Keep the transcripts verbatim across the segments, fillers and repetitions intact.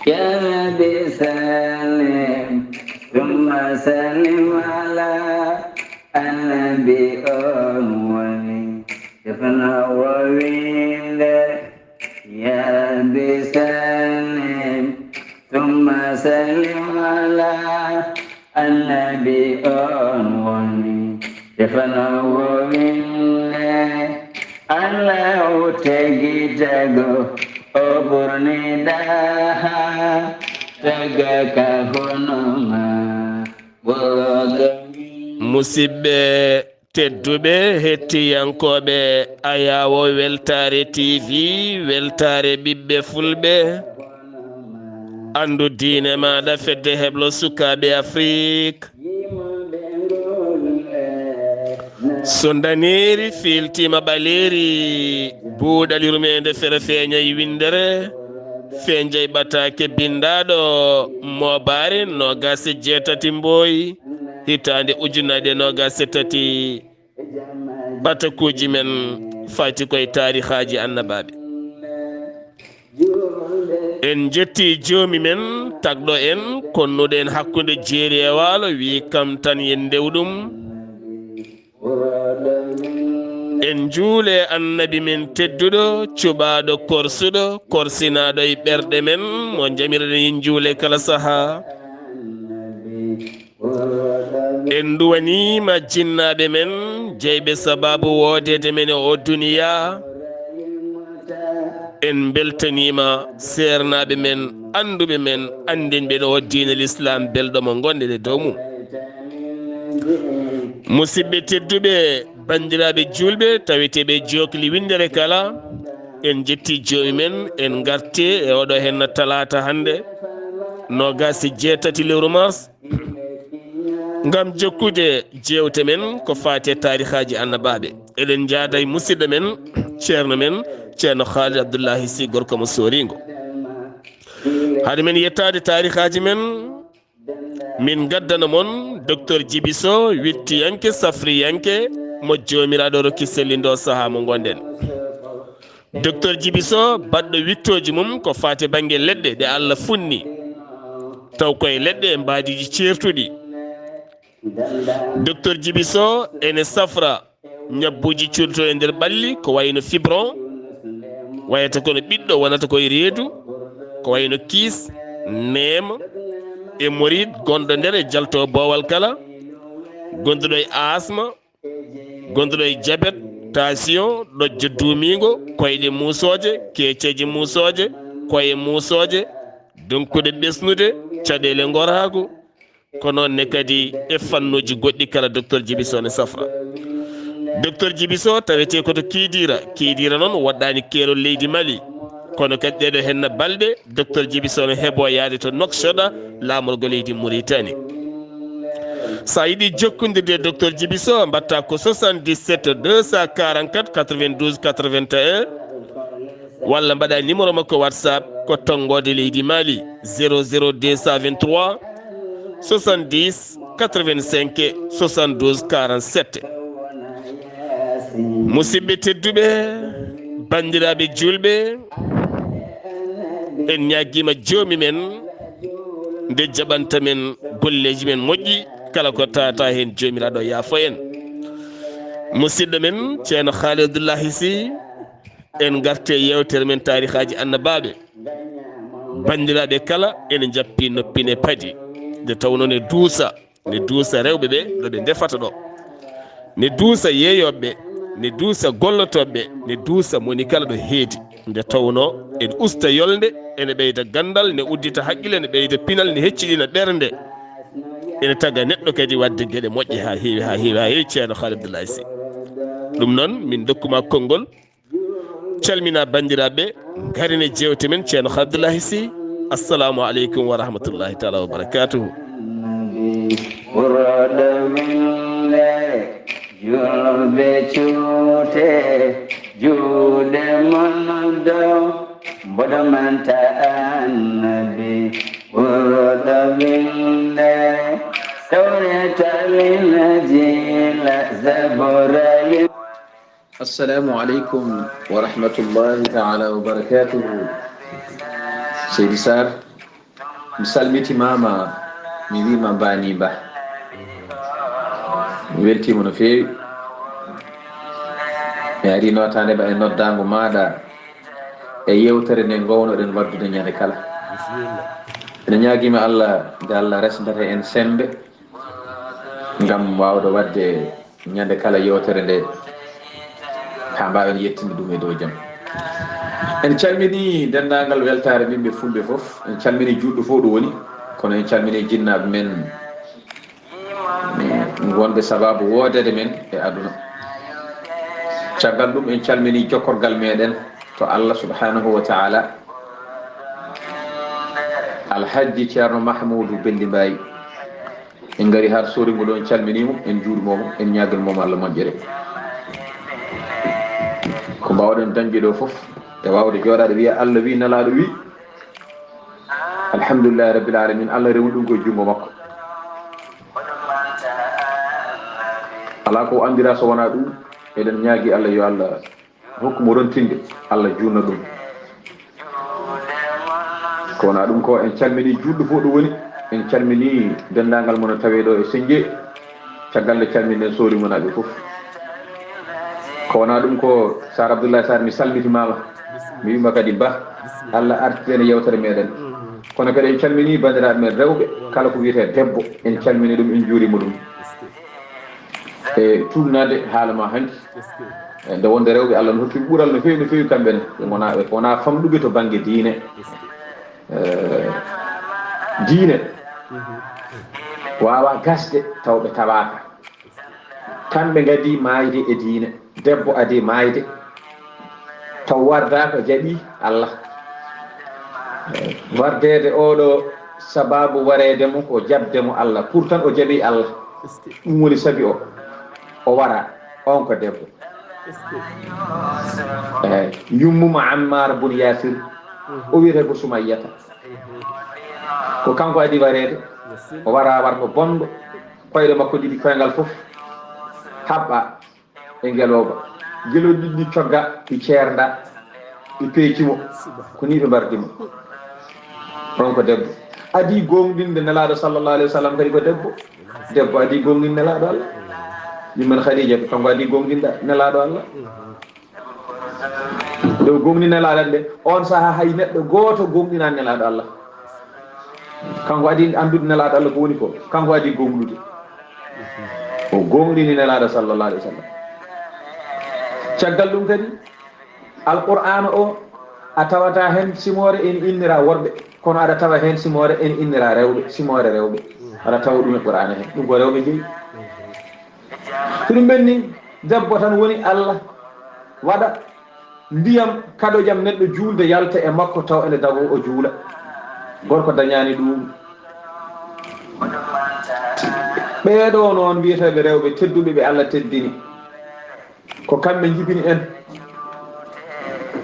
يا رب سلم ثم سلم على النبي أول. شفنا وويل. يا رب سلم ثم سلم على النبي أول. شفنا وويل. Alla o tagi tago, o ɓurni daha, taga ka honoma, ɓurɗo min. Musidɓe tedduɓe, hettiyankooɓe Ayawo Weltaare T V, Weltaare ɓiɓɓe Fulɓe, anndu diine maaɗa, fedde heblo sukaaɓe Afrik. So ndaneeri fiiltiima ɓaleeri, buuɗal yurmeende fere feeñay winndere, feeñay ɓataake binndaaɗo moobaare noogaas e jeetati mbooy, hitaande ujunaaje noogaas e tati. Ɓatakuuji men fayti koye taarihaaji annabaaɓe. En njetti joomi men tagɗo en, konnuɗo en hakkunde jeeri e waalo, wi kam tan yen ndew ɗum. En njuule annabi men tedduɗo, cuɓaaɗo korsuɗo, korsinaaɗo e ɓerɗe men, mo njamiraɗen yen njuule kala sahaa. En nduwaniima jinnaaɓe men, jeyɓe sabaabu woodeede men e o duniya. En mbeltaniima seernaaɓe men, annduɓe men, anndinɓe en o diine Lislaam belɗo mo ngonɗen e dow mum. Musidɓe tedduɓe, banndiraaɓe juulɓe, taweteeɓe jookli winndere kala, en njetti joomi men, en ngarti e oɗo henna talaata hannde, noogaas e jeetati lewru mars, ngam jokkude jeewte men ko faati e taarihaaji annabaaɓe. Eɗen njaada e musidɗo men, ceerno men, ceerno Khalid Abdullahi Sy, gorko mo Sooringo. Hade men yettaade taarihaaji men, min ngaddana mon Docteur Djiby Sow, wittiyanke, safriyanke, mo Joomiraaɗo rokki sellindo sahaa mo ngonɗen. Docteur Djiby Sow, baɗɗo wittooji mum ko faati bannge leɗɗe ɗe Allah funni, taw koye leɗɗe e mbaadiiji ceertuɗi. Docteur Djiby Sow ene safra ñabbuuji cuuɗotoo e nder ɓalli, ko wayno fibron, wayata kono ɓiɗɗo wonata koye reedu, ko wayno kiis, neema, hémorroïde gonɗo nder e jalto boowal kala, gonduɗo e asma, gonduɗo e jabet, tension, ɗojjo duumiingo, koyɗe muusooje, keeceeje muusooje, koye muusooje, donkuɗe ɓesnude, caɗeele ngoraagu, ko noon ne kadi e fannuuji goɗɗi kala Docteur Djiby Sow ne safra. Docteur Djiby Sow tawetee ko to Kidira. Kidira noon woɗɗaani keerol leydi Mali. Kono kadi ɗeɗo henna balɗe, Docteur Djiby Sow ne heɓoo yaade to Nouakchott, laamorgo leydi Mauritanie. So a yiɗi jokkondirde e Docteur Djiby Sow, mbaɗta ko soixante-dix-sept deux cent quarante-quatre quatre-vingt-douze quatre-vingt-un, walla mbaɗa numéro makko WhatsApp ko tonngoode leydi Mali, zéro zéro deux cent vingt-trois soixante-dix quatre-vingt-cinq soixante-douze quarante-sept. Musidɓe tedduɓe, banndiraaɓe juulɓe, en ñaagiima joomi men nde jaɓanta men golleeji men moƴƴi, kala ko tawata heen Joomiraaɗo yaafo en. Musidɗo men Ceerno Khalid Abdullahi Sy, en ngarte yeewtere men taarihaaji annabaaɓe. Banndiraaɓe kala ene njappi noppi ne padi, nde tawnoo ne duusa, ne duusa rewɓe ɓe ɗo ɓe ndefata ɗo, ne duusa yeeyooɓe, ne duusa gollotooɓe, ne duusa moni kala ɗo heedi. Nde tawnoo ene usta yolnde, ene ɓeyda ganndal, ne uddita haqqille, ne ɓeyda pinal, ne hecciɗina ɓernde, ene taga neɗɗo kadi waɗde geɗe moƴƴe haa heewi, haa heewi, haa heewi, Ceerno Khalid Abdullahi Sy. Ɗum noon, min ndokkuma konngol, calmina banndiraaɓe, ngaren e jeewte men, Ceerno Abdullahi Sy. Assalamu aleykum wa rahmatullahi taala wa barakatuhu. Ɓurɗo winde, julɓe cuute, juuɗe mon dow, mboɗo manta annabi. Ɓurɗo winde, Tawreeta, Linjiila, Zabuura, Assalamu aleykum wa rahmatullahi taala wa barakatuhu. Seydi Sarr, Mi salmitimaama, mi wiima Mbani Ba. Mi weltiima no feewi. Mi ari nootaade ba e noddaango maaɗa e yeewtere nde ngownoɗen waɗdude ñande kala. Ene ñaagiima Allah, nde Allah resndata en semmbe, ngam waawde waɗde ñande kala yeewtere nde, haa mbaawen yettinde ɗum e dow jam. En calminii denndaangal weltaare ɓiɓɓe fulɓe fof, en calminii juulɗo fof ɗo woni, kono en calminii jinnaaɓe men wonɓe sabaabu woodeede men e aduna. Caggal ɗum, en calminii jokkorgal meɗen to Allah subhanahu wa taala, Alhajji Ceerno Mahmuudu Belli Mbaay. En ngari haa Sooringo ɗo, en calminii mo, en njuurimo mo, en ñaagan mo Allah moƴƴere. Ko mbaawɗen dañde ɗo fof, e waawde jooɗaade wiya Allah wi, Nelaaɗo wi, alhamdulillahi rabbil alamin, Allah rewni ɗum ko e junngo makko. Alaa ko o anndira so wonaa ɗum, eɗen ñaagi Allah yo Allah hokku mo rontinde, Allah juutna ɗum. Ko wonaa ɗum ko, en calminii juulɗo fof ɗo woni, en calminii denndaangal mo no tawee ɗo e Senje, caggal nde calminɗen Sooringonaaɓe fof. Ko wonaa ɗum ko, Saar Abdullahi Saar, mi salmitimaama, mi wiima kadi Ba, Allah artirene yeewtere meɗen. Kono kadi en calminii banndiraaɓe men rewɓe, kala ko wiyetee debbo, en calminii ɗum, en njuuriima ɗum. E tuugnaade haala ma hanki. E nde wonde rewɓe, Allah no hokki ɓural no feewi, no feewi kamɓe ne. Ɓe ngona, ɓe ngona famɗuɓe to bannge diine. Eh, diine waawa gasde taw ɓe tawaaka. Kamɓe ngadi maayde e diine. Debbo adi maayde taw wardaaka, jaɓi Allah. Eh, wardeede oɗo sababu wareede mo ko jaɓde mo Allah. Pourtant o jaɓi Allah. Ɗum woni sabi o, o wara. On ko debbo. Eh, yummum Ammar bun Yasir, o wiyetee ko Sumayyata. Ko kanko adi wareede. O wara wargo bonɗo. Koyɗe makko ɗiɗi, koyngal fof haɓɓa e ngelooba. Gelooɗi ɗiɗi cogga, ɗi ceernda, ɗi peeci mo. Ko ni ɓe mbardi mo. On ko debbo. Adi goongɗinde Nelaaɗo sallallahu alaihi wasallam kadi ko debbo. Debbo adi goongɗinde Nelaaɗo Allah. Yumma Khadija, kanko adi goongɗinde Nelaaɗo Allah. Nde o goongɗini Nelaaɗo nde, on saha hay neɗɗo gooto goongɗinaani Nelaaɗo Allah. Kanko adi anndude Nelaaɗo Allah ko woni ko. Kanko adi goongɗude. O goongɗini Nelaaɗo sallallahu alaihi wasallam. Caggal ɗum kadi, Alqur'aana o, a tawata heen simoore ene innira worɓe, kono aɗa tawa heen simoore ene innira rewɓe, simoore rewɓe. Aɗa tawa ɗum e Qur'aana heen. Ɗum ko rewɓe jeyi. Ko ɗum ɓenni, debbo tan woni Allah waɗa ndiyam kaɗojam neɗɗo juulde yalta e makko taw ene dagoo o juula. Gorko dañaani ɗum. Ɓeeɗo noon wiyeteeɓe rewɓe tedduɓe ɓe Allah teddini, ko kamɓe njibini en.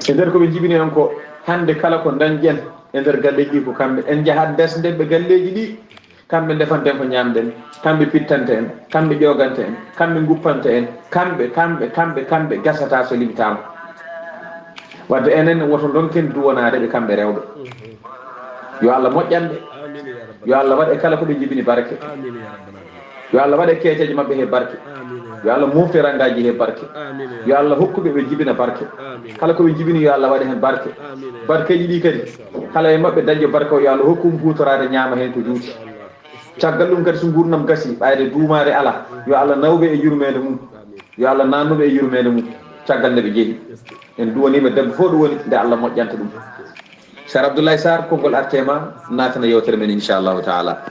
E nder ko ɓe njibini en ko, hannde kala ko dañɗen e nder galleeji ɗi ko kamɓe. En njahat desde ɓe galleeji ɗi, kamɓe ndefanten ko ñaamɗen, kamɓe pittanta en, kamɓe ƴooganta en, kamɓe nguppanta en, kamɓe, kamɓe, kamɓe, kamɓe gasata so limtaama. Wadde enen woto ndonken duwanaade ɓe kamɓe rewɓe. Yo Allah moƴƴan ɓe. Yo Allah waɗ e kala ko ɓe njibini barke. Yo Allah waɗ e keeceeje maɓɓe he barke. Yo Allah mofte ranngaaji he barke. Yo Allah hokku ɓe ɓe njibina barke. Kala ko ɓe njibini yo Allah waɗ heen barke. Barkeeji ɗi kadi, kala e maɓɓe dañɗo barke o, yo Allah hokku mo huutoraade, ñaama heen ko juuti. Caggal ɗum kadi, so nguurndam gasi, ɓayde duumaade alaa, yo Allah naw ɓe e yurmeende mum. Yo Allah naatnu ɓe e yurmeende mum. Caggal nde ɓe njehi, en duwanii ɓe debbo fof ɗo woni, nde Allah moƴƴanta ɗum. Sar Abdoulaye Sarr, konngol arte ma, naatana yeewtere men, inchallahu taala.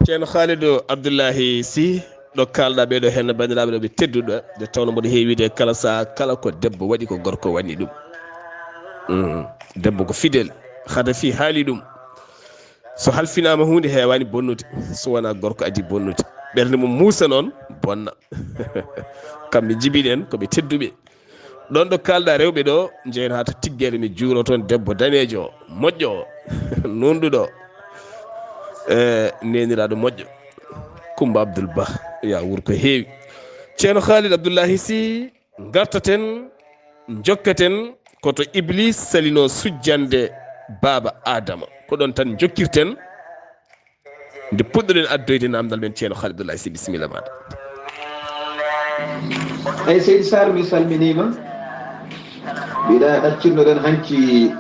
Ceerno Khalidou Abdoulahi Sy, ɗo kaalɗa ɓeeɗo heen banndiraaɓe ɗo ɓe tedduɓe, nde tawno mboɗo heewi wiide kala saha, kala ko debbo waɗi ko gorko waɗni ɗum. Mm. Debbo ko fidèle, hade fii haali ɗum. So halfinaama huunde heewaani bonnude, so wonaa gorko adii bonnude. Ɓernde mum muusa noon, bonna. Kamɓe njibini en, ko ɓe tedduɓe. Ɗoon ɗo kaalɗa rewɓe ɗo, njehen haa to Tiggere, mi juuro toon debbo daneejo o, moƴƴo o, nuunɗuɗo o. E, neeniraaɗo moƴƴo. Kumba Abdoul Ba, ya wuur ko heewi. Ceerno Khalid Abdoulahi Sy, ngartaten, njokkaten ko to Iblis salinoo sujjande Baaba Aadama. Ko ɗoon tan njokkirten. Nde puɗɗoɗen addoyde namdal men ceeno Khalid Abdoulaye Sy, bisimilla maɗa. Ay Seydi Sar, mi salminima. Mbiɗa ɗaccirnoɗen hanki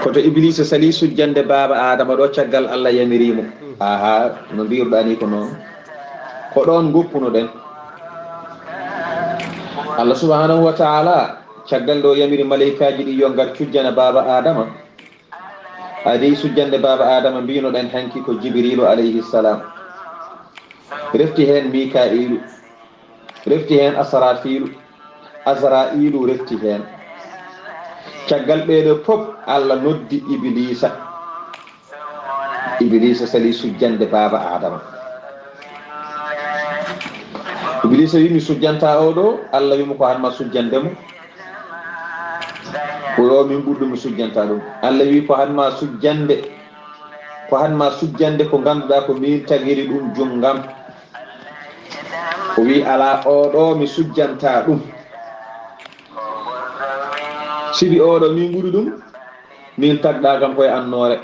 koto Iblisa sali sujjande baaba Adama ɗo caggal Allah yamirimo. Aha, no mbirɗa ni ko noon. Ko ɗon goppunoɗen. Allah subhanahu wa ta'ala caggal ɗo yamiri maleykaji ɗi yo ngar cujjana baaba Adama. Adi sujjande baaba Adama mbinoɗen hanki ko Jibrilu alayhi salam. Refti heen Mika'ilu, refti heen Asrafilu, Azra'ilu refti heen. Caggal ɓeeɗo pop Allah noddi Iblisa. Iblisa sali sujjande baaba Adama. Iblisa wi mi sujjanta oɗo, Allah wi mo ko hanma sujjande mo. Ko yo min ɓurɗo mi sujjanta ɗum. Allah wi ko hanma sujjande, ko hanma sujjande ko ngannduɗaa ko min tagiri ɗum junngam. O wi ala oɗo mi sujjanta ɗum. Sibi oɗo min ɓuri ɗum, min tagɗa kam koye annoore.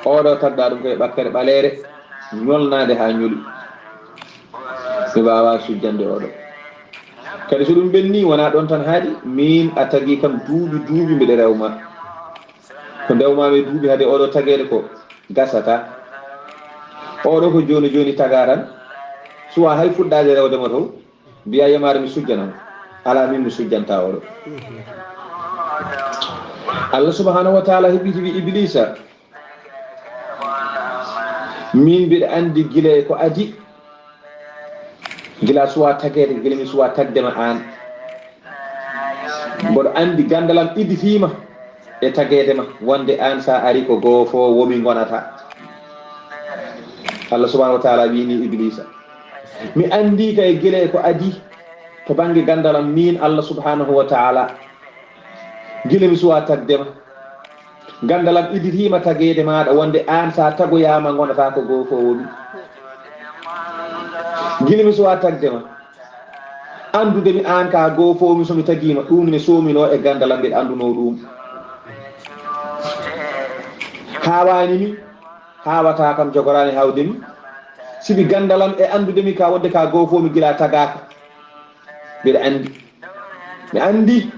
Oɗo tagɗa ɗum koye ɓakkere ɓaleere, ñolnaade haa ñoli. Mi waawa sujjande oɗo. Kadi so ɗum ɓenni, wona ɗon tan haaɗi, min a tagi kam duuɓi duuɓi mbiɗa rewma. Ko ndewmami duuɓi hade oɗo tageede ko gasata. Oɗo ko jooni jooni taga tan, suwa hay fuɗɗaade rewde mo taw, mbiya yamaare mi sujjana mo. Ala min mi sujjanta oɗo. Allah subhanahu wa ta'ala heɓɓiti wi Iblisa, min mbiɗa anndi gila e ko adi. Gila suwa tageede, gila mi suwa tagde ma aan. Mboɗo anndi ganndal am idditima e tageede ma, wonde aan sa ari ko goo fo womi ngonata. Allah subhanahu wa ta'ala wini Iblisa, mi anndi kay gila e ko adi to bannge ganndal am min Allah subhanahu wa ta'ala. Gila mi suwa tagde ma. Ganndal am idditima tageede maaɗa wonde aan sa tagoyama ngonata ko goo fo womi. Gila mi suwa tagde ma. Anndude mi aan ka goo fo womi so mi tagima ɗum ne somino e ganndal am mbiɗa annduno ɗum. Hawani mi, hawata kam jogorani hawde mi. Sibi ganndal am e anndude mi ka wonde ka goo fo mi gila tagaka. Mbiɗa anndi. Mi anndi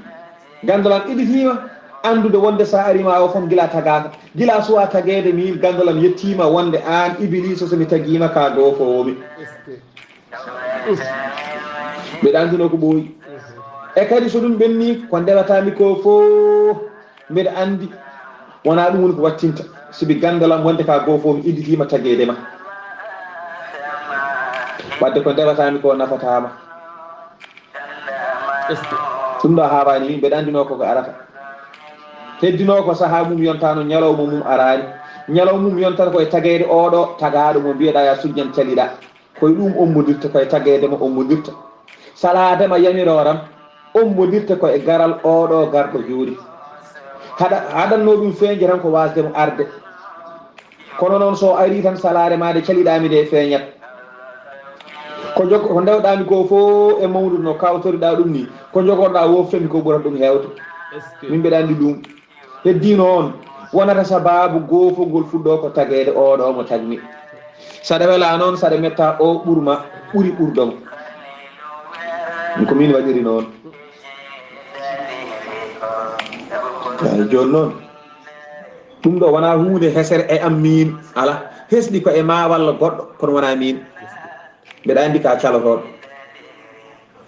ganndal am idditima anndude wonde sa ari ma o fof gila tagaka. Gila suwa tageede min ganndal am yettima wonde aan Iblisa so mi tagima ka goo fo womi. Mbiɗa anndino ko ɓooyi. E kadi so ɗum ɓenni ko ndewatami ko fo mbiɗa anndi wona ɗum woni ko wattinta. Sibi ganndal am wonde ka goo fo mi idditima tageede ma. Wadde ko ndewatami ko nafatama. Ɗum ɗo hawani min mbeɗa anndino koko arata. Heddino ko saha mum yontano ñalawma mum arani. Ñalawma mum yontata koye tageede oɗo tagaɗo mo mbiyeɗa ya sujjan caliɗa. Koye ɗum ommodirta koye tageede mo ommodirta. Salaade ma yamiroram ommodirta koye garal oɗo garɗo jooɗi. Haɗa haɗanno ɗum feeñde tan ko wasde mo arde. Kono noon so ari tan salaare ma nde caliɗami nde feeñat. Ko jog ko ndewɗami ko fof e mawnude no kawtoriɗa ɗum ni ko jogorɗa woftomi ko ɓurat ɗum hewde. Min mbeɗa anndi ɗum. Heddi noon wonata sababu gofo ngol fuɗɗo ko tageede oɗo mo tagmi. Saɗa wela noon saɗa metta o ɓurma ɓuri ɓurɗo mo. Ɗum ko min waɗiri noon. Ay jooni noon. Ɗum ɗo wona huunde hesere e am miin ala hesɗi ko e ma walla goɗɗo kono wona miin. Mbeɗa anndi ka calotoɗo.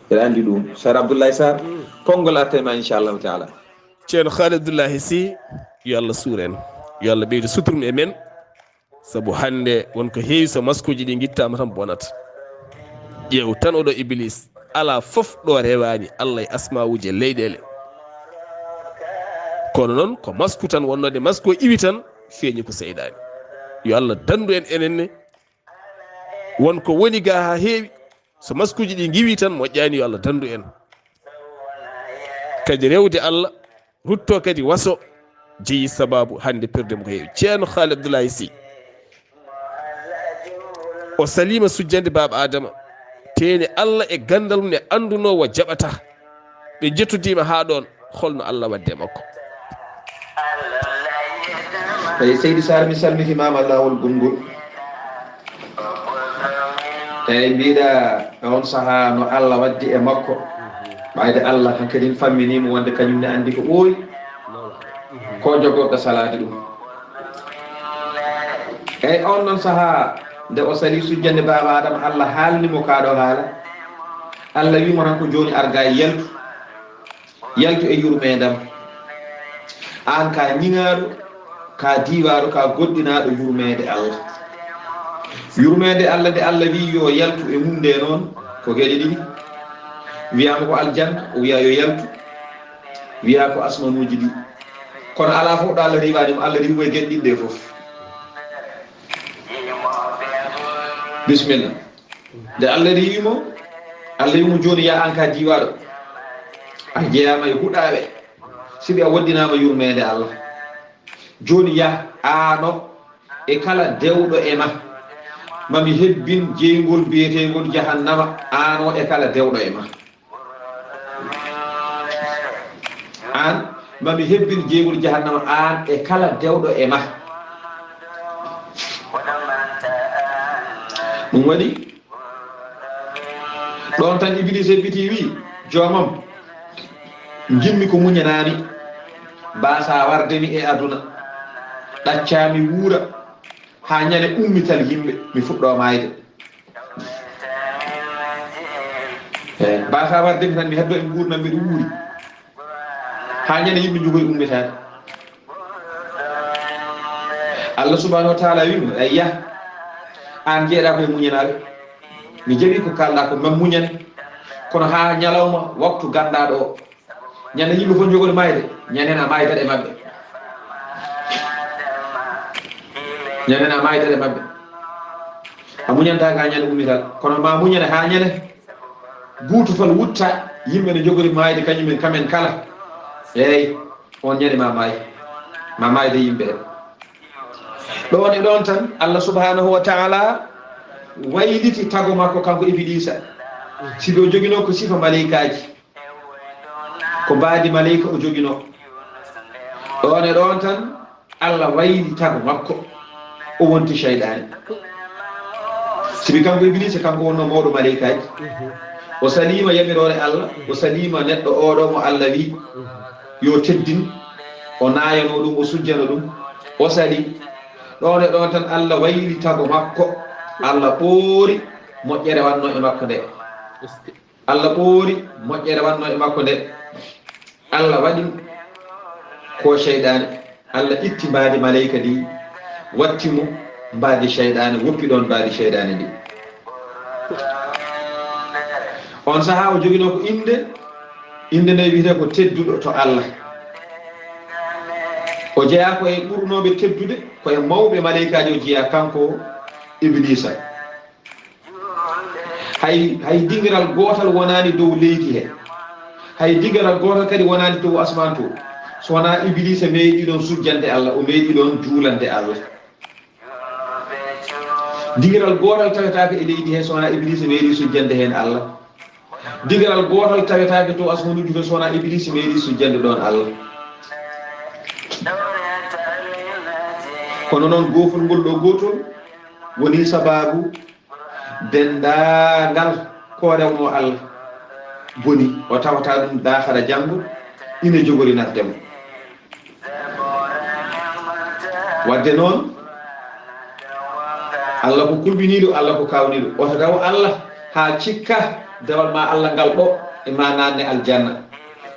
Mbeɗa anndi ɗum. Sar Abdoulaye Sar konngol atte ma inchallahu taala. Ceerno Khalid Abdoulaye Sy, yo Allah suur en, yo Allah ɓeydu suturum e men. Sabu hannde won ko heewi so maskuuji ɗi ngittaama tan bonata. Ƴeew tan oɗo Iblis, alaa fof ɗo rewaani Allah e asmaawuuji e leyɗeele. Kono noon ko masku tan wonnode masku o iwi tan feeñi ko seyɗaani. Yo Allah danndu en enen ne. Won ko woni gaa haa heewi so maskuuji ɗi ngiwi tan moƴƴaani yo Allah danndu en. Kadi rewde Allah. Rutto kadi waso jeyi sababu hannde perde mo ko heewi. Ceerno Khaali Abdoulaye Sy o saliima sujjande Baaba Aadama, teeni Allah e ganndal mum ne anndunoo o jaɓataa. Ɓe njettodiima haa ɗoon, holno Allah waɗde e makko? Eyi, Seydi Sar, mi salmitimaama laawol gongol. Eyi, mbiɗa on sahaa no Allah waddi e makko. Ɓayde Allah hankkadin famminiimo wonde kañum ne anndi ko ɓooyi, ko jogorɗo salaade ɗum. Eyi, on non sahaa nde o sali sujjande Baaba Adama, Allah haalni mo kaa ɗo haala. Allah wii mo tan ko jooni ar gaa yaltu. Yaltu e yurmeendam. Aan ka ñiŋaaɗo, ka diiwaaɗo, ka goɗɗinaaɗo yurmeende Allah. Yurmeende Allah nde Allah wii yo yaltu e mum nde noon, ko geɗe ɗiɗi. Wiyaama ko aljanna, o wiya yo yaltu. Wiya ko asmanuuji ɗi. Kono alaa fof ɗo Allah riiwaani mo, Allah riiwo e geɗe ɗiɗi ɗe fof. Bisimilla. Nde Allah riiwi mo, Allah wi'i mo, "Jooni yah, aan ka diiwaaɗo. A jeyaama e huɗaaɓe, sibi a waɗɗinaama yurmeende Allah. Jooni yah, aano e kala dewɗo e ma. Ma mi hebbin jeyngol biyeteengol jahannama, aano e kala dewɗo e ma." Aan, ma mi hebbin jeyngol jahannama, aan e kala dewɗo e ma. Ɗum waɗi, ɗoon tan Ibiliisa hebbiti, wii, "Joomam, njiɗmi ko muñanaa mi, mbaasaa warde mi e aduna, ɗaccaa mi wuura, haa ñande ummital yimɓe, mi fuɗɗoo maayde." Eyi, mbaasaa warde mi tan, mi heddoo e nguurndam mbiɗo wuuri. Haa ñande yimɓe njogoyi ummitaade. Allah subhanahu wa taala wii mo, "Eyi, yah, aan njeyaɗaa ko e muñanaaɓe. Mi jaɓii ko kaalɗaa ko, ma muñane. Kono haa ñalawma waktu ganndaaɗo o, ñande yimɓe fof njogori maayde, ñande a maaydat e maɓɓe. Ñande a maaydat e maɓɓe. A muñantaa gaa ñande ummital, kono ma muñane haa ñande buutufal wutta, yimɓe ne njogori maayde, kañum en, kamen kala. Eey, on ñande ma maay, ma maayde yimɓe ɓe." Ɗoon e ɗoon tan, Allah subhanahu wa taala wayliti tago makko, kanko Ibiliisa. Sibi o joginoo ko sifa maleykaaji. Ko mbaadi maleyka o joginoo. Ɗoon e ɗoon tan, Allah wayli tago makko. O wonti seyɗaani. Sibi kanko Ibiliisa, kanko wonnoo mawɗo maleykaaji. O saliima yamiroore Allah, o saliima neɗɗo oo ɗoo mo Allah wii yo teddin. O naayanoo ɗum, o sujjana ɗum. O sali. Ɗoon e ɗoon tan, Allah wayli tago makko. Allah ɓoori moƴƴere wannoo e makko nde. Allah ɓoori moƴƴere wannoo e makko nde. Allah waɗi ko seyɗaane. Allah itti mbaadi maleyka ndi, watti mo mbaadi seyɗaane, woppi ɗoon mbaadi seyɗaane ndi. On sahaa o joginoo ko innde, innde nde wiyetee ko tedduɗo to Allah. O jeyaa ko e ɓurnooɓe teddude, ko e mawɓe maleykaaji o jeyaa, kanko Ibiliisa. Hay, hay digiral gootal wonaani dow leydi he. Hay digiral gootal kadi wonaani dow asmaan to. So wonaa Ibiliisa meeɗi ɗoon sujjande Allah, o meeɗi ɗoon juulande Allah. Digiral gootal tawetaake e leydi he so wonaa Ibiliisa meeɗi sujjande heen Allah. Digiral gootal tawetaake to asmanuuji to so wonaa Ibiliisa meeɗi sujjande ɗoon Allah. Kono noon, goofol ngol ɗo gootol woni sabaabu denndaangal ko rewnoo Allah boni, o tawata ɗum daakhara janngo ina jogori nafde mo. Wadde noon, Allah ko kulɓiniiɗo, Allah ko kaawniiɗo. Oto rew Allah haa cikka dewal ma Allah ngal ɗo e ma naatne aljanna.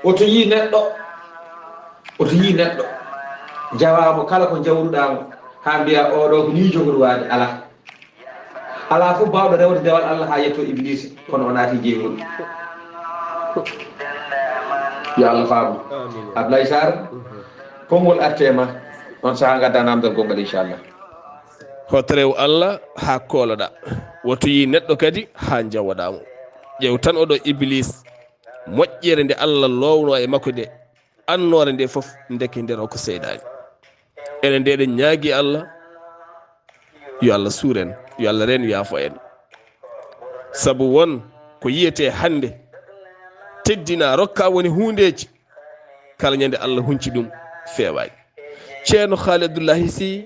Oto yii neɗɗo, oto yii neɗɗo, jawaa mo kala ko jawruɗaa mo, haa mbiyaa, "Oo ɗoo ko nii jogori waade." Alaa. Alaa fof baawɗo rewde dewal Allah haa yettoo Ibliisa, kono o naati jeyngol. Yo Allah faabu. Amiin. Ablaye Sarr, konngol artee ma, on sahaa ngaddaa naamndal gonngal, inchallah. Hoto rew Allah haa kooloɗaa. Woto yii neɗɗo kadi haa njawoɗaa mo. Ƴeew tan oo ɗoo Ibliis, moƴƴere nde Allah loownoo e makko nde, annoore nde fof, ndeke nder o ko seyɗaani. Enen nde eɗen ñaagii Allah, yo Allah suur en, yo Allah reen yaafo en. Sabu won ko yiyetee hannde, teddinaa, rokkaa woni huundeeji, kala ñande Allah hunci ɗum, feewaani. Ceerno Haali Abdullahi Si,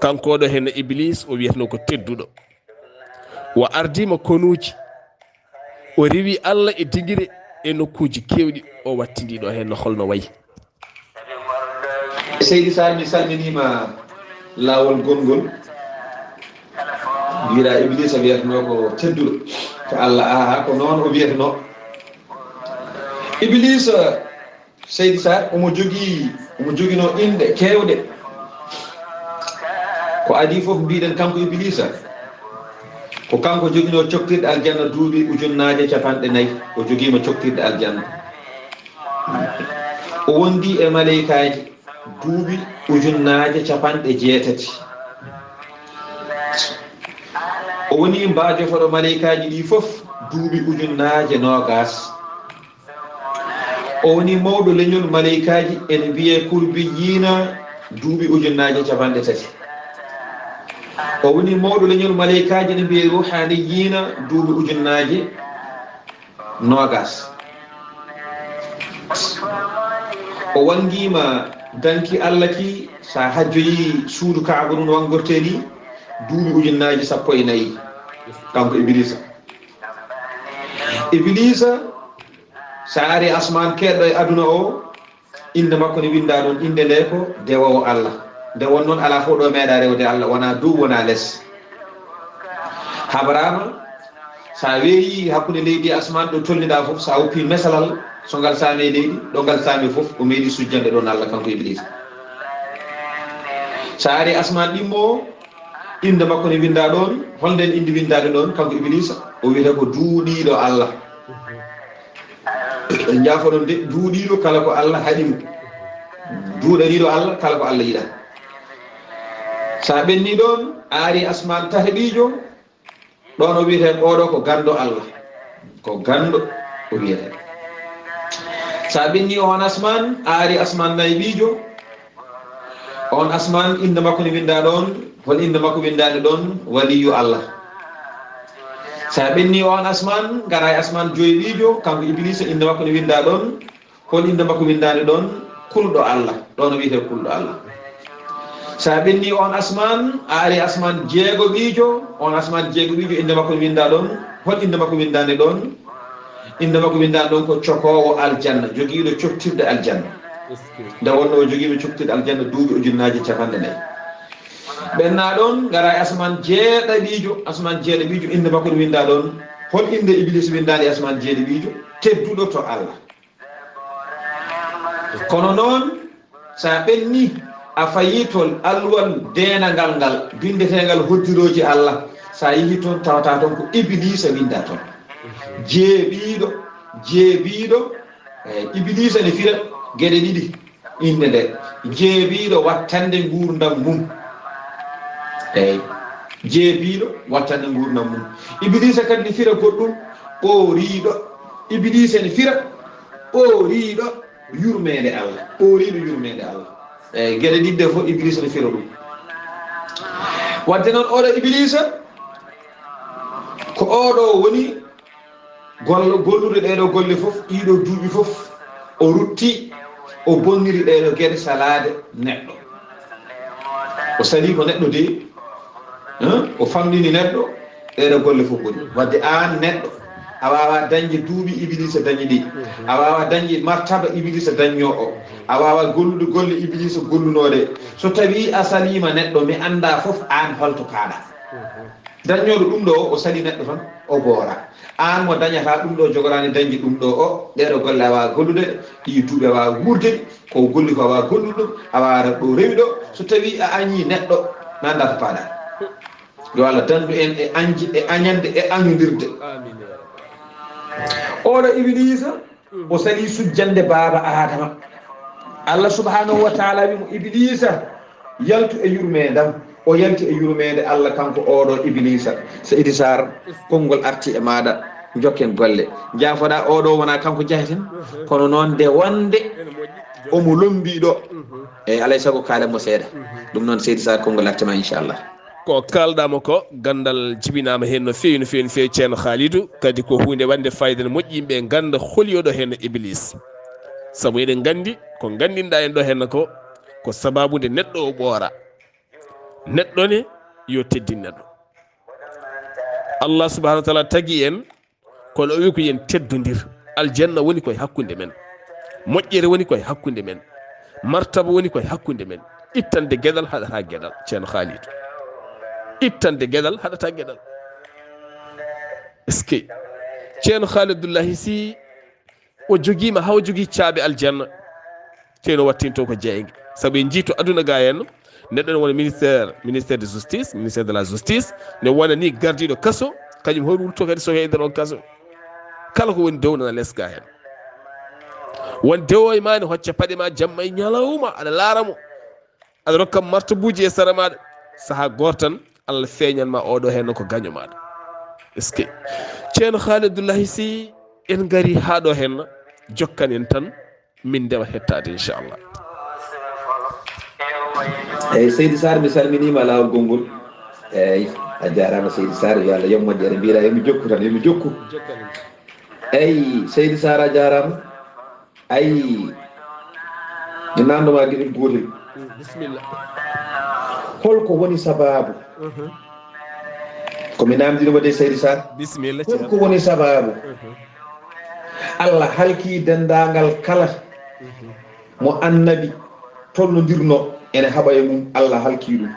kanko ɗo heen Iblis, o wiyatnoo ko tedduɗo. O ardiima konuuji. O rewi Allah e dingire e nokkuuji keewɗi, o wattindii ɗo heen no holno wayi. Seydi Sall, mi salminiima laawol gonngol. Mbiɗa Iblisa wiyatnoo ko tedduɗo. Ko Allah, aha, ko noon o wiyatnoo. Iblisa, Seydi Sall, omo jogii, omo joginoo inɗe keewɗe. Ko adii fof mbiɗen kanko Iblisa. Ko kanko joginoo coktirɗe aljanna duuɓi ujunnaaje capanɗe nayi. O jogiima coktirɗe aljanna. O wondi e maleykaaji duuɓi ujunnaaje capanɗe jeetati. O woni mbaajotoɗo maleykaaji ɗi fof duuɓi ujunnaaje noogaas. O woni mawɗo leñol maleykaaji, ene mbiyee kurbiyiina, duuɓi ujunnaaje capanɗe tati. O woni mawɗo leñol maleykaaji, ene mbiyee ruuhaaniyiina, duuɓi ujunnaaje noogaas. O wanngiima danki Allah ki, so a hajjoyii suudu Kaaba ndun wanngortee ni, duuɓi ujunnaaji sappo e nayi, kanko Iblisa. Iblisa, so a ari asmaan keedɗo e aduna o, innde makko ne winndaa ɗon, innde nde ko dewoowo Allah. Nde won noon alaa fof ɗo meeɗaa rewde Allah, wonaa dow, wonaa les. Habaraama, so a weeyi hakkunde leydi e asmaan ɗo tolniɗaa fof, so a woppi mesalal, so ngal saami e leydi, ɗo ngal saami fof, o meeɗi sujjande ɗon Allah, kanko Iblisa. So a ari asmaan ɗimmo o, innde makko ne winndaa ɗon, holnden innde winndaande ɗon, kanko Iblisa, o wiyata ko duuɗiiɗo Allah. En njaafoɗon de, duuɗiiɗo kala ko Allah haɗi mo. Duuɗaniiɗo Allah kala ko Allah yiɗaa. So a ɓennii ɗon, a ari asmaan tataɓiijo, ɗon o wiyetee oɗo ko ganndo Allah. Ko ganndo o wiyetee. So a ɓennii on asmaan, a ari asmaan nayiɓiijo, on asmaan innde makko ne winndaa ɗon, hol innde makko winndaande ɗon? Waliyu Allah. So a ɓennii on asmaan, ngaraa e asmaan joyɓiijo, kanko Iblisa, innde makko ne winndaa ɗon, hol innde makko winndaande ɗon? Kulɗo Allah. Ɗon o wiyetee kulɗo Allah. So a ɓennii on asmaan, a ari asmaan jeegoɓiijo, on asmaan jeegoɓiijo, innde makko ne winndaa ɗon, hol innde makko winndaande ɗon? Innde makko winndaande ɗon ko cokoowo aljanna, jogiiɗo coktirɗe aljanna. Nde wonnoo o jogiima coktirɗe aljanna duuɓi ujunnaaje capanɗe nayi. Ɓennaa ɗon, ngaraa e asmaan jeeɗaɓiijo, asmaan jeeɗaɓiijo, innde makko ne winndaa ɗon. Hol innde Iblisa winndaande e asmaan jeeɗaɓiijo? Tedduɗo to Allah. Kono noon, so a ɓennii, a fayii to alluwal deenangal ngal, binndetengal hoddirooji Allah, so a yehii toon, tawataa toon ko Iblisa winndaa toon. Jeeɓiiɗo, jeeɓiiɗo, eey, Iblisa ne fira geɗe ɗiɗi. Innde nde, jeebiiɗo wattande nguurndam mum. Eey, jeebiiɗo wattande nguurndam mum. Ibiliisa kadi ne fira goɗɗum, ɓooriiɗo. Ibiliisa ne fira ɓooriiɗo yurmeende Allah. Ɓooriiɗo yurmeende Allah. Eey, geɗe ɗiɗi ɗe fof Ibiliisa ne fira ɗum. Wadde noon, oɗo Ibiliisa, ko oɗo woni Gollo, gollude ɗee ɗoo golle fof, ɗii ɗoo duuɓi fof, o rutti, o bonniri ɗee ɗoo geɗe salaade neɗɗo. O salii ko neɗɗo de, hein? O famɗini neɗɗo, ɗee ɗoo golle fof boni. Wadde aan neɗɗo, a waawaa dañde duuɓi Ibiliisa dañi ɗi. A waawaa dañde martaba Ibiliisa dañnoo o. A waawaa gollude golle Ibiliisa gollunoo ɗe. So tawii a saliima neɗɗo, mi anndaa fof aan holto paaɗaa. Dañnooɗo ɗum ɗoo o, o salii neɗɗo tan, o boora. Aan mo dañataa ɗum ɗoo, jogoɗaa ne dañde ɗum ɗoo o, ɗee ɗoo golle a waawaa gollude, ɗii duuɓi a waawaa wuurde, ko o golli ko a waawaa gollude ɗum, a waawaa ɗo rewi ɗo. So tawii a añii neɗɗo, mi anndaa to paaɗaa. Yo Allah dandu en e añde, e añande, e añondirde. Oɗo Ibiliisa, o salii sujjande baaba Aadama. Allah subhanahu wa taala wi mo, Ibiliisa, yaltu e yurmeendam. O yalti e yurmeende Allah, kanko oɗo Ibiliisa. Seydi Saar, konngol arti e maaɗa, njokken golle. Njaafoɗaa, oɗo wonaa kanko jaheten, kono noon nde wonde omo lombii ɗo. Eey, alay sago kaalen mo seeɗa. Ɗum noon, Seydi Saar, konngol arti ma, inchallah. Ko kaalɗaa mo ko, ganndal jibinaama heen no feewi, no feewi, no feewi, Ceerno Khalidou. Kadi ko huunde waɗnde faayiida, no moƴƴi yimɓe ngannda holi oɗo heen Ibiliisa. Sabu eɗen nganndi ko nganndinɗaa en ɗo heen ko, ko sababu nde neɗɗo o ɓoora. Neɗɗo ne yo teddin neɗɗo. Allah subhanahu wa taala tagi en, kono o wi ko yen teddondir. Aljanna woni koye hakkunde men. Moƴƴere woni koye hakkunde men. Martaba woni koye hakkunde men. Ittande geɗal haɗata geɗal, Ceerno Khalid. Ittande geɗal haɗata geɗal. Est-ce que Ceerno Khalid Abdullahi Sy o jogiima, haa o jogii caabi aljanna? Teno wattinto ko jeeynge. Sabu en njii to aduna ga henno, neɗɗo ne wona ministère, ministère de justice, ministère de la justice, ne wona ni gardiiɗo kaso, kañum hoore wurto kadi so e nder on kaso. Kala ko woni dow nana les ga hen. Won dewo e ma ne hocca paɗe ma jamma e ñalawma, aɗa laara mo. Aɗa rokka martabuuji e sara maɗa. Saha gooto tan, Allah feeñan ma oɗo hen ko gaño maɗa. Est-ce que Ceerno Khalid Abdullahi Sy, en ngari haa ɗo hen, jokkan en tan, min ndewa hettaade, inchallah. Eyyi, Seydi Sarr, mi salminiima laawol konngol. Eyyi, a jaaraama, Seydi Sarr, yo Allah yoɓ moƴƴere. Mbiɗa, yo mi jokku tan, yo mi jokku. Eyyi, Seydi Sarr, a jaaraama. Ayi, mi naamndo ma geɗel gootel. Bisimilla. Holko woni sabaabu? Ko mi naamndino mo de, Seydi Sarr. Bisimilla, Ceerno. Holko woni sabaabu? Allah halki denndaangal kala mo annabi tolnondirno ene haɓa e mum, Allah halki ɗum.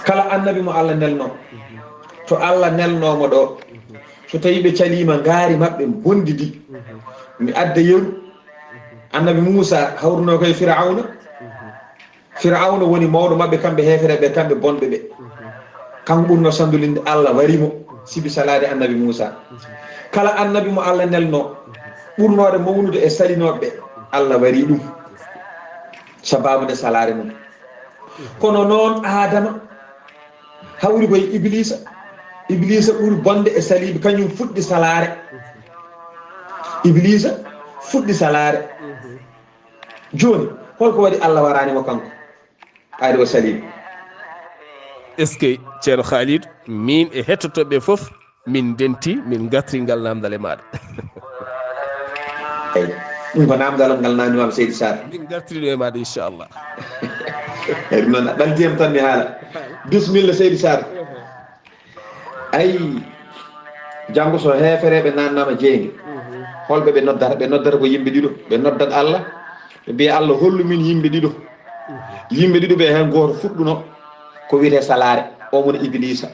Kala annabi mo Allah nelno, to Allah nelno mo ɗo, so tawi ɓe caliima ngaari maɓɓe bonndi ndi, mi adda yeru. Annabi Muusa hawruno koye Firawna. Firawna woni mawɗo maɓɓe, kamɓe heefereɓe, kamɓe bonɓe ɓe. Kanko ɓurno sanndolinde, Allah wari mo, sibi salaade annabi Muusa. Kala annabi mo Allah nelno, ɓurnoɗo mawnude e salinooɓe ɓe, Allah wari ɗum. Sabaabu nde salaare mum. Kono noon Aadama hawri koye Ibliisa. Ibliisa ɓuri bonde e saliiɓe, kañum fuɗɗi salaare. Ibliisa fuɗɗi salaare. Jooni, holko waɗi Allah waraani mo kanko? Ari o saliiɓe. Est-ce que Ceerno Khalid, min e hettotooɓe fof, min ndenti, min ngartiri ngal naamndal e maaɗa? Eyyi, ɗum ko naamndal ngal naamndimaama, Seydi Sarr. Min ngartiri ɗum e maaɗa, inchallah. Eyyi, ɗum noon, a ɓalti am tan mi haala. Bisimilla, Seydi Sarr. Ayi, janngo so heefereɓe naatnaama jeynge, holɓe ɓe noddata? Ɓe noddata ko yimɓe ɗiɗo. Ɓe noddat Allah, ɓe mbiya, Allah, hollu min yimɓe ɗiɗo. Yimɓe ɗiɗo ɓe, heen gooto fuɗɗuno ko wiyetee salaare, o woni Ibiliisa.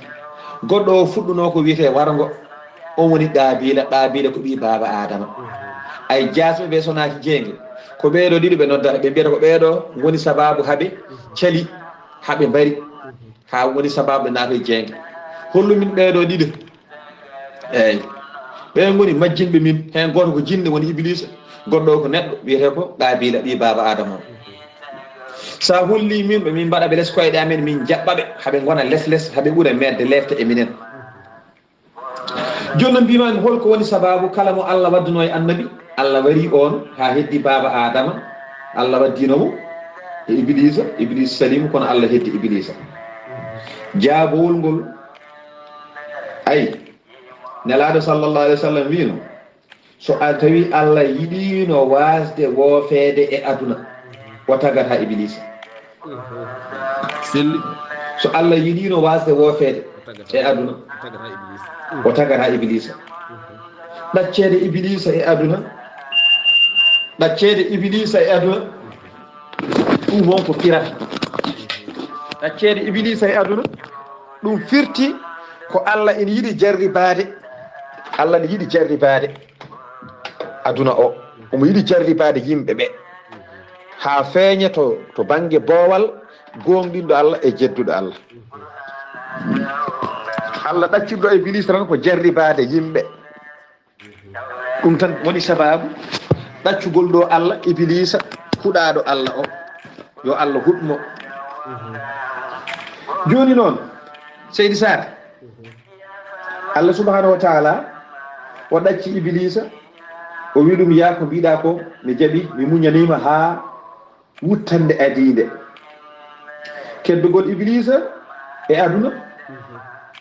Goɗɗo o fuɗɗuno ko wiyetee warngo, o woni Qaabiila. Qaabiila ko ɓii baaba Aadama. Ay, jaasɓe ɓe so naati jeynge, ko ɓeeɗo ɗiɗo ɓe noddata, ɓe mbiyata ko ɓeeɗo ngoni sabaabu haa ɓe cali, haa ɓe mbari, haa woni sabaabu ɓe naati jeynge. Hollu min ɓeeɗo ɗiɗo. Eey, ɓe ngoni majjinɓe min. Heen gooto ko jinne, woni Ibiliisa, goɗɗo o ko neɗɗo, wiyetee ko Qaabiila, ɓii baaba Aadama o. So a hollii min ɓe, min mbaɗa ɓe les koyɗe amen, min jaɓɓa ɓe, haa ɓe ngona les les, haa ɓe ɓura meeɗde leefde e minen. Jooni noon, mbiimaami, holko woni sabaabu kala mo Allah waddunoo e annabi, Allah warii oon haa heddi baaba Aadama, Allah waddino mo e Ibiliisa, Ibiliisa salii mo, kono Allah heddi Ibiliisa. Jaabowol ngol, ay, Nelaaɗo sallallahu alayhi wa sallam wiino, so a tawi Allah yiɗiino waasde woofeede e aduna, o tagata Ibiliisa. Selli. So Allah yiɗiino waasde woofeede e aduna, o tagata Ibiliisa. Ɗacceede Ibiliisa e aduna, ɗacceede Ibiliisa e aduna, ɗum won ko firata. Ɗacceede Ibiliisa e aduna, ɗum firti ko Allah ina yiɗi jarribaade, Allah ina yiɗi jarribaade aduna o, omo yiɗi jarribaade yimɓe ɓe, haa feeña to, to bannge boowal gooŋɗinɗo Allah e jedduɗo Allah. Allah ɗaccirɗo Ibiliisa tan ko jarribaade yimɓe. Ɗum tan woni sabaabu ɗaccugol ɗo Allah Ibiliisa, huɗaaɗo Allah o, yo Allah huɗ mo. Jooni noon, Seydi Sarr, Allah subhanahu wa taala o ɗacci Ibiliisa, o wi ɗum, yaa ko mbiɗa ko, mi jaɓi, mi muñaniima haa wuttande adiinde. Keddugol Ibiliisa e aduna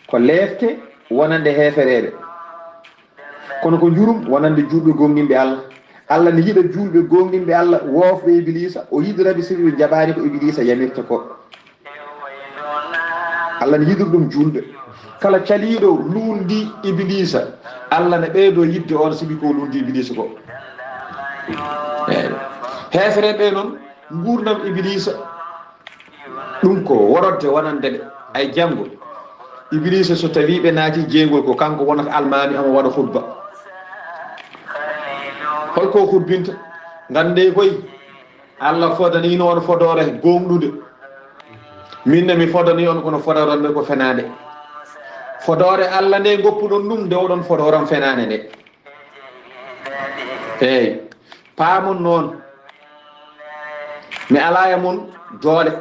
ko leefte wonande heefereeɓe, kono ko njurum wonande juulɓe gooŋɗinɓe Allah. Allah ne yiɗa juulɓe gooŋɗinɓe Allah, woofɓe Ibiliisa, o yiɗira ɓe, sibu ɓe njaɓaani ko Ibiliisa yamirta ko. Allah ne yiɗir ɗum juulɓe. Kala caliiɗo luulndi Ibiliisa, Allah ne ɓeydoo yiɗde on, sibu ko luulndi Ibiliisa ko. Eey. Heefereɓe noon, nguurndam Ibiliisa, ɗum ko worodde wonande ɓe. Ay janngo, Ibiliisa so tawii ɓe naati jeyngol, ko kanko wonata almaami, omo waɗa khutba. Hol ko khutbinta? Nganndee koy, Allah fodaniino on fodoore gooŋɗunde. Min ne mi fodanii on, kono fodoore am ko fenaande. Fodoore Allah nde ngoppuɗon ɗum, nde oɗon fodoore am fenaande nde. Eey, paamon noon, mi alaa e mon doole.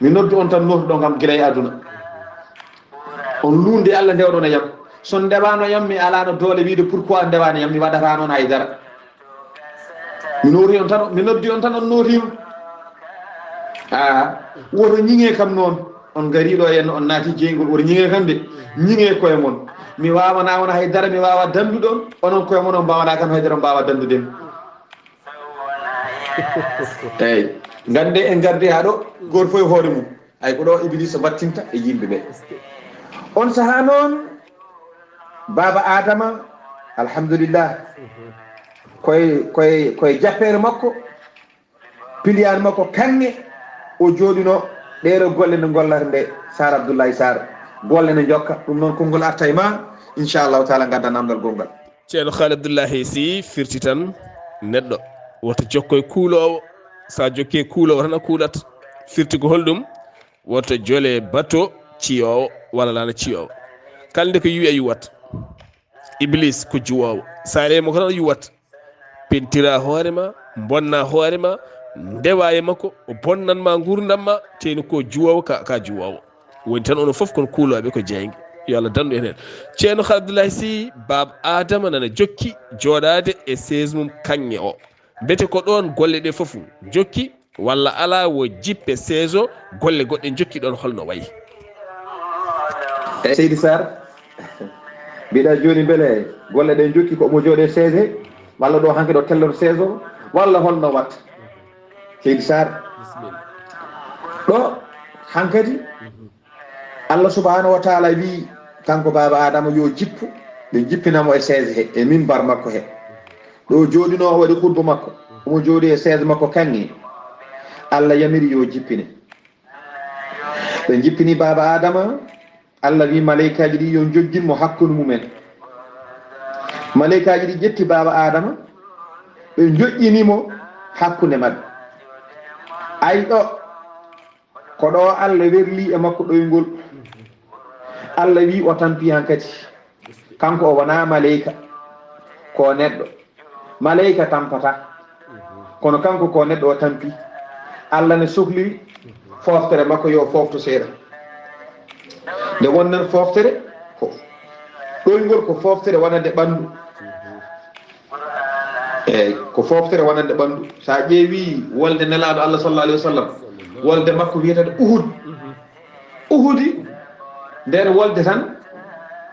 Mi noddu on tan, nootuɗon kam gila e aduna. On luulndi Allah, ndewɗon e yam. So on ndewaano yam, mi alaano doole wiide pourquoi on ndewaani yam, mi waɗataa noon hay dara. Mi nooti on tan, mi noddi on tan, on nootiima. A, woto ñiŋee kam noon. On ngarii ɗo henna, on naati jeyngol, woto ñiŋee kam de. Ñiŋee koye mon. Mi waawanaa on hay dara, mi waawa danndude on. Onon koye mon, on mbaawanaa kam hay dara, on mbaawa danndude mi. Eey, nganndee en ngardi haa ɗo, gooto fof e hoore mum. Ay ko ɗo Ibiliisa battinta e yimɓe ɓe. On sahaa noon, Baaba Aadama, alhamdulillah, koye, koye, koye jappeere makko, piliyaan makko kaŋŋe, o jooɗino ɗeeɗo golle nde gollata nde, Saar Abdullahi Saar. Golle ne njokka, ɗum noon konngol arta e ma, inchallahu taala, ngadda namdal gonngal. Ceerno Haali Abdullahi, si firti tan neɗɗo, woto jokkoy kuuloowo. So a jokkii kuuloowo tan a kuulat. Firti ko holɗum? Woto jole bato ciyoowo walla laana ciyoowo. Kala nde ko yuwi a yuwat. Iblis ko juwoowo. So a remo ko tan a yuwat. Pentira hoore ma, bonna hoore ma, ndewa e makko, o bonnan ma nguurndam ma, teni ko juwoowo ka, ka juwoowo. Woni tan onon fof kon kuulooɓe ko jeynge. Yo Allah dandu en heen. Ceerno Haali Abdullahi si, Baaba Aadama nana jokki jooɗaade e chaise mum kaŋŋe o. Mbete ko ɗoon golle ɗe fof jokki, walla alaa wo jippe chaise o, golle goɗɗe jokki ɗoon holno wayi? Eey, Seydi Saar, mbiɗa jooni mbele golle ɗe jokki ko omo jooɗe chaise he, walla ɗo hanke ɗo tellor chaise o, walla holno watta? Seydi Saar. Bisimilla. Ɗo hankadi, mhm. Allah subhanahu wa taala wi kanko Baaba Aadama yo jippu, ɓe jippina mo e chaise he, e mimbar makko he. Ɗo jooɗino o waɗi khutba makko, omo jooɗi e chaise makko kaŋŋe. Allah yamiri yo jippine. Ɓe jippini Baaba Aadama, Allah wi maleykaaji ɗi yo jojjin mo hakkunde mumen. Maleykaaji ɗi ƴetti Baaba Aadama, ɓe joƴƴini mo hakkunde maɓɓe. Ay ɗo, ko ɗo Allah werli e makko ɗoyngol. Allah wi o tampi hankadi. Kanko o wonaa maleyka, ko neɗɗo. Maleyka tampata. Kono kanko ko neɗɗo o tampi. Allah ne sokli fooftere makko yo foofto seeɗa. Nde wonnen fooftere, ko ɗoyngol ko fooftere wonande ɓanndu. Eey, ko fooftere wonande ɓanndu. So a ƴeewi wolde Nelaaɗo Allah sallallahu alayhi wa sallam, wolde makko wiyetee Uhud. Uhudi, nder wolde tan,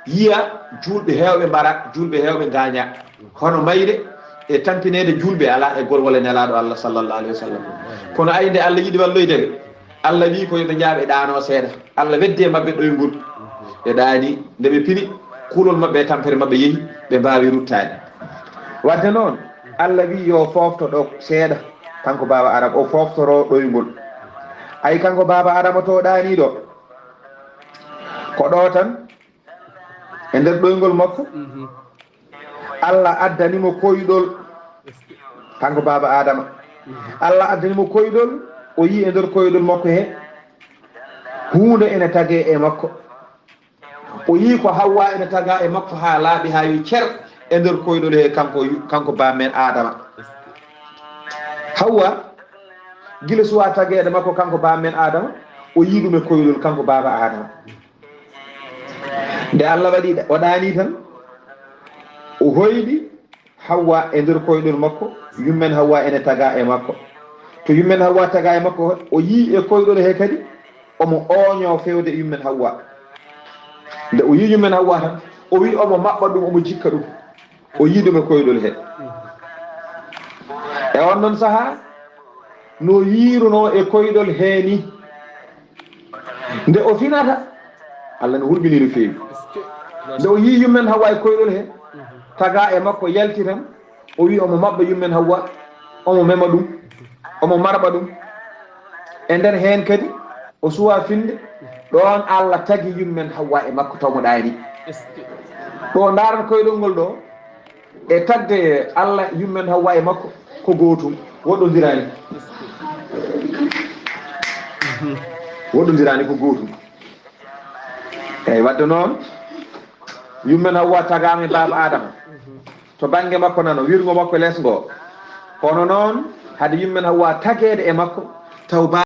yiya juulɓe heewɓe mbara, juulɓe heewɓe ngaaña. Hono mayde e tampineede juulɓe alaa e gol walla Nelaaɗo Allah sallallahu alayhi wa sallam. Kono ay nde Allah yiɗi walloyde ɓe, Allah wi ko yo ɓe njaaɓe ɗaano seeɗa. Allah weddi e maɓɓe ɗoyngol. Ɓe ɗaani, nde ɓe pini, kuulol maɓɓe e tampere maɓɓe yehi, ɓe mbaawi ruttaade. Wadde noon, Allah wi yo foofto ɗo seeɗa, kanko Baaba Aadama, o fooftoro ɗoyngol. Ay kanko Baaba Aadama to ɗaaniiɗo, ko ɗo tan, e nder ɗoyngol makko, mhm. Allah addani mo koyɗol, kanko Baaba Aadama. Mhm. Allah addani mo koyɗol, o yii e nder koyɗol makko he, huunde ene tagee e makko. O yii ko Hawwa ene tagaa e makko haa laaɓi, haa wi cer e nder koyɗol he, kanko, kanko baamen Aadama. Hawwa, gila suwaa tageede makko, kanko baamen Aadama, o yii ɗum e koyɗol, kanko Baaba Aadama. Nde Allah waɗi o ɗaanii tan, o hoyɗi Hawwa e nder koyɗol makko, yummen Hawwa ene tagaa e makko. To yummen Hawwa tagaa e makko, o yii e koyɗol he kadi, omo ooñoo feewde e yummen Hawwa. Nde o yii yummen Hawwa tan, o wi omo maɓɓa ɗum, omo jikka ɗum. O yii ɗum e koyɗol he. E on ɗon sahaa, no yiirunoo e koyɗol hee nii. Nde o finata, Allah no hulɓinii no feewi. Nde o yii yummen Hawwa e koyɗol hee, tagaa e makko yalti tan, o wii omo maɓɓa yummen Hawwa, omo mema ɗum, omo marɓa ɗum. E nder heen kadi, o suwaa finde, ɗoon Allah tagi yummen Hawwa e makko taw mo ɗaani. Ɗo ndaarata koyɗol ngol ɗo, e tagde Allah yummen Hawwa e makko ko gootum, woɗɗondiraani. Woɗɗondiraani ko gootum. Eyi, wadde noon, yummen Hawwa tagaama e baaba Adama. To bannge makko nano, wirngo makko les ngo. Kono noon, hade yummen Hawwa tageede e makko, taw